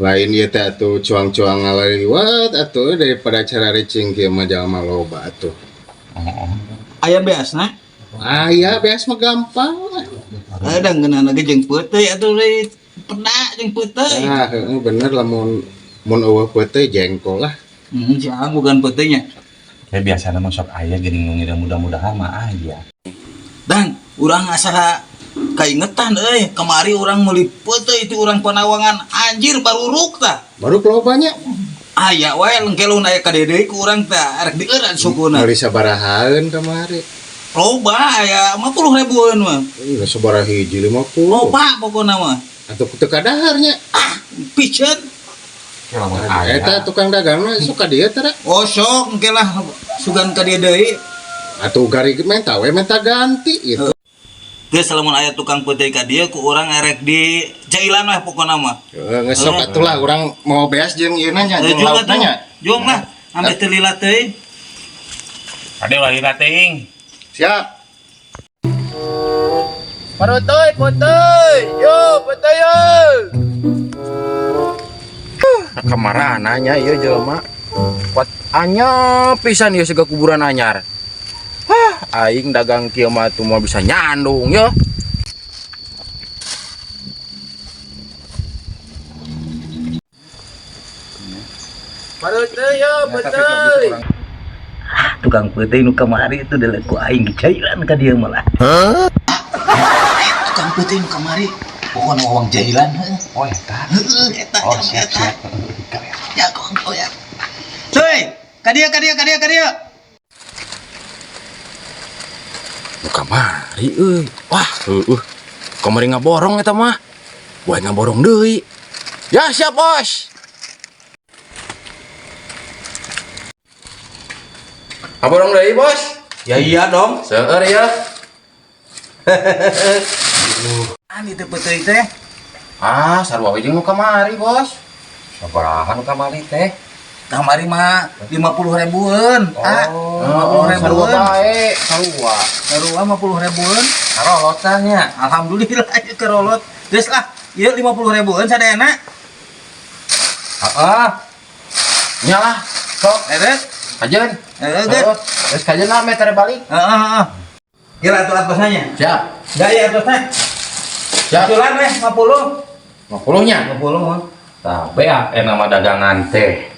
Lain ieu teh atuh cuang-cuang ngalaliwat atuh daripada cara ricing kieu mah jalma loba atuh. Aya beasna? Aya beas mah gampang. Ada ngeunana ge jeung peuteuy atuh deui peda jeung peuteuy. Ah, heeh bener lamun mun eueuh peuteuy jengkol lah. Si Aang bukan peuteuy nya. Ya biasana mah sok aya geuning nu ngidam mudah-mudahan mah aya. Dan urang asa kaingetan euy, kamari urang meuli peuteuy ti urang Panawangan, anjir baruruk tah. Baru lobanya. Aya wae lengkelun aya ka dieu deui ku urang tah arek dieuran sukuna. Meuli sabarahaeun kamari? Loba aya 50 ribuan mah. Ih, sabaraha hiji 50. Loba pokona mah. Atuh teu kadahar nya. Ah, piceun. Ya lamun aya. Eta tukang dagangna suka dieu teh. Oh sok engke lah sugan ka dieu deui. Atuh gari menta we menta ganti gitu. Geus lamun aya tukang peuteuy ka dieu ku urang erek di jailan weh pokona mah. Heeh, geus sok atuh lah urang mau beas jeung ieu nya jeung Jung laukna atuh. nya. Jung lah, ambil teu lila teuing. Ade ulah lila teuing. Siap. Parotoy, potoy. Yo, potoy yo. Kamarana nya ieu jelema. Kuat anyap pisan ieu siga kuburan anyar. Hah, aing dagang kieu mah tuh moal bisa nyandung yo. Parotoy yo, potoy. Ah, tukang peuteuy nu kamari itu deuleu ku aing jailan ka dieu malah. Tukang peuteuy nu kamari pokona wawang jailan heuh. Oh eta. Heueuh eta. Oh siap siap. Ya kong oh ya. Cuy, ka dieu ka dieu ka dieu ka dieu. Nu kamari euy. Wah, heueuh. Kamari ngaborong eta mah. Wae ngaborong deui. Ya siap, Bos. Ngaborong deui, Bos. Ya iya dong. Seueur ya. An itu peuteuy teh. Ah, sarua we jeung nu kamari, Bos. Sabaraha nu kamari teh? Kamari mah 50 ribuan. Ah, Oh, 50 sarua ribuan. bae, sarua. Sarua 50 ribuan. Karolot tah nya. Alhamdulillah ieu kerolot. Geus lah, ieu 50 ribuan sadayana. Heeh. Nya lah, sok Beres? kajeun. Heeh, geus. Heeh, geus kajeun lah meter balik. Heeh, heeh. Gila atuh atosna nya. Siap. Gaya atosna. Siap. Usulan weh 50. 50 nya. 50 mah. Tah beak eh nama dagangan teh.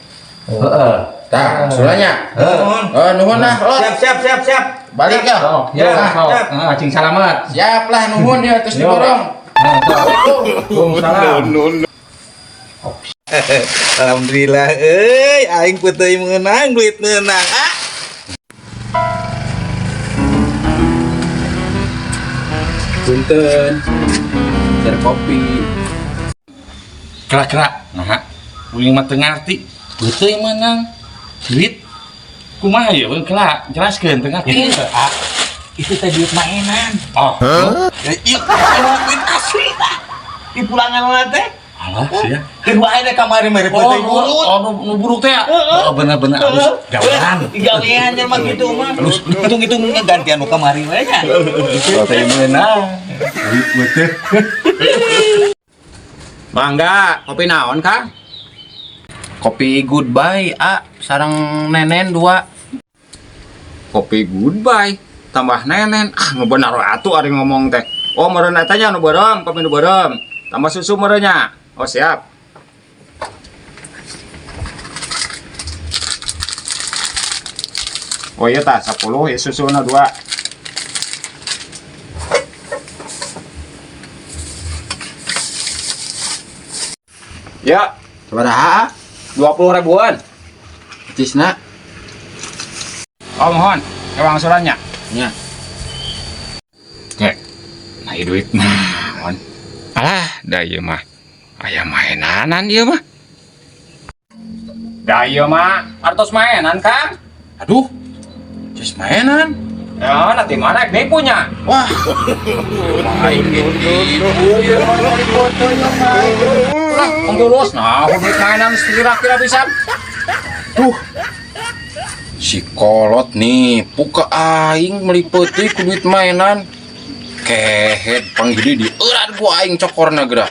Heeh. Tah, usulannya. Nuhun. Eh, nuhun lah, Lot. Siap, siap, siap, siap. Balik ya. Sok, ya, Ya, sok. siap. Heeh, cing salamet. Siap lah nuhun ya terus Yo. diborong. Heeh, sok. Waalaikumsalam. Alhamdulillah euy, aing peuteuy meunang, duit meunang. Ah. Punten. Share kopi. Kira-kira nah uing mah teu ngarti. Peuteuy meunang duit kumaha ya kela jelaskeun teu ngarti. Ah, itu teh duit mainan. Oh, Ya, ieu ieu duit asli tah. Di pulangan teh. alah sia. Keun wae deh kamari mere Oh, peuteuy burut. oh, nu buruk teh ya? Oh, bener-bener halus gawean. Gawean jelema kitu mah. Hitung-hitung gantian nu kamari we nya. Peuteuy meunang. Duit peuteuy. Mangga, kopi naon, Kang? Kopi goodbye, A, sareng nenen dua. Kopi goodbye tambah nenen. Ah, nu bener we atuh ari ngomong teh. Oh, meureun eta nya nu beureum, kopi nu beureum. Tambah susu meureun nya. Oh, siap. Oh iya tah 10 ya susuna 2. Ya, Sabaraha? 20 ribuan. Cisna. Oh, mohon. Ewang suratnya. Nya. Oke. Nah, ieu duit naon? Alah, da ieu mah. Aya mainanan ieu mah. Da ieu mah artos mainan, Kang. Aduh. Cis mainan. Ya, nanti mana nipunya? Wah. Aing ditipu ya mah foto ya mah. Lah, pengurus. Nah, aku duit mainan kira-kira bisa. Duh. Si kolot nih, puka aing meuli peuting ku duit mainan. Kehed panggede di eurat gua aing cokorna geura.